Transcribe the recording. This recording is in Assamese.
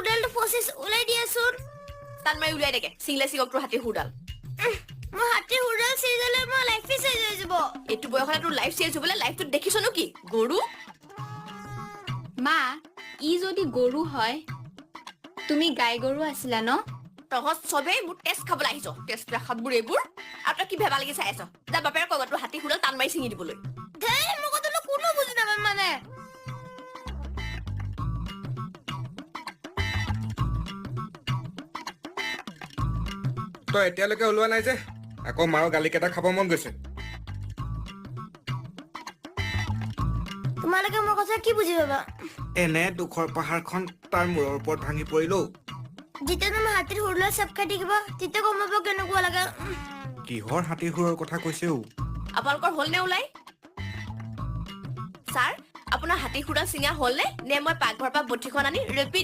সুৰডালটো ফচিছ ওলাই দিয়াচোন। টান মাৰি উলিয়াই দেগে, চিংলে চিঙক তোৰ হাতীৰ সুৰডাল। মোৰ হাতীৰ সুৰডাল ছিঙি গ'লে মোৰ লাইফে চেঞ্জ হৈ যাব। এইটো বয়সতে তোৰ লাইফ চেঞ্জ হ'বলৈ লাইফটোত দেখিছনো কি গৰু? মা, ই যদি গৰু হয়, তুমি গাই গৰু আছিলা ন? তহঁত চবেই মোৰ টেষ্ট খাবলৈ আহিছ, টেষ্ট খাববোৰ এইবোৰ। আৰু তই কি ভেবা লাগি চাই আছ? যা, বাপেৰে কয় তোৰ হাতী সুৰডাল টান মাৰি ছিঙি দিবলৈ। ধেই, মোৰ কথাটো কোনো বুজি নাপায় মানে। তই এতিয়ালৈকে ওলোৱা নাই যে? আকৌ মাৰৰ গালি কেইটা খাব মন গৈছে। তোমালোকে মোৰ কথা কি বুজি পাবা? এনে দুখৰ পাহাৰখন তাৰ মূৰৰ ওপৰত ভাঙি পৰিলো। যেতিয়া তোমাৰ হাতীৰ সুৰডাল চেপ খাই থাকিব, তেতিয়া গম পাব কেনেকুৱা লাগে। কিহৰ হাতীৰ সুৰৰ কথা কৈছে অ'? আপোনালোকৰ হ'ল নে ওলাই? ছাৰ, আপোনাৰ হাতী খুৰা চিঙা হ'ল নে? নে মই পাকঘৰৰ পৰা বঠিখন আনি ৰেপি